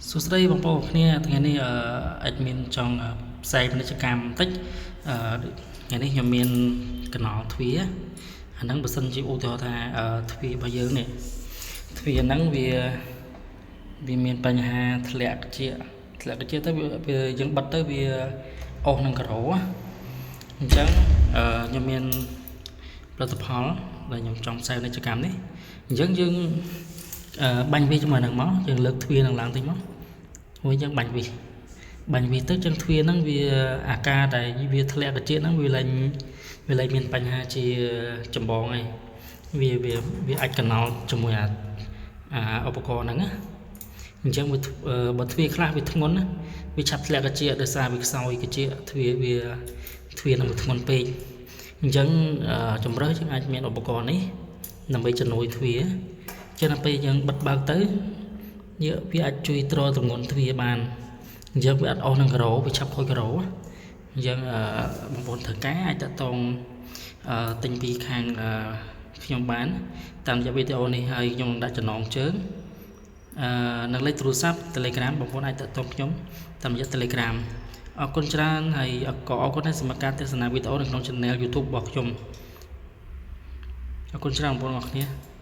សួស្តីបងប្អូនគ្នាថ្ងៃនេះអឺ admin ចង់ផ្សាយពាណិជ្ជកម្មបន្តិចអឺថ្ងៃនេះខ្ញុំមានកណោទ្វារអាហ្នឹងបើសិនជាឧទាហរណ៍ថាទ្វាររបស់យើងនេះទ្វារហ្នឹងវាវាមានបញ្ហាធ្លាក់ជាធ្លាក់ជាទៅវាយើងបិទទៅវាអស់នឹងការ៉ូអញ្ចឹងអឺខ្ញុំមានផលិតផលដែលខ្ញុំចង់ផ្សាយពាណិជ្ជកម្មនេះអញ្ចឹងយើងបាញ់វាជាមួយនឹងមកយើងលើកទ្វារនឹងឡើងតិចមកមួយយើងបាញ់វាបាញ់វាទៅចឹងទ្វារហ្នឹងវាអាការដែលវាធ្លាក់ត្រចៀកហ្នឹងវាលែងវាលែងមានបញ្ហាជាចម្បងហើយវាវាវាអាចកណោជាមួយអាអាឧបករណ៍ហ្នឹងណាអញ្ចឹងវាបើទ្វារខ្លះវាធ្ងន់ណាវាឆាប់ធ្លាក់ត្រចៀកដោយសារវាខ្សោយត្រចៀកទ្វារវាទ្វារនឹងវាធ្ងន់ពេកអញ្ចឹងជំរើសយើងអាចមានឧបករណ៍នេះដើម្បីជំនួយទ្វារចឹងដល់ពេលយើងបិទបើកទៅវាអាចជួយទ្រទម្ងន់ទ្វារបានអញ្ចឹងវាអត់អស់នឹងការ៉ូវាឆាប់ខូចការ៉ូអញ្ចឹងបងប្អូនត្រូវការអាចតាក់ទងទិញពីខាងខ្ញុំបានតាមរយៈវីដេអូនេះហើយខ្ញុំនឹងដាក់ចំណងជើងអឺនៅលេខទូរស័ព្ទ Telegram បងប្អូនអាចតាក់ទងខ្ញុំតាមរយៈ Telegram អរគុណច្រើនហើយក៏អរគុណដែរសម្រាប់ការទស្សនាវីដេអូនៅក្នុង Channel YouTube របស់ខ្ញុំអរគុណច្រើនបងប្អូនអរគ្នា។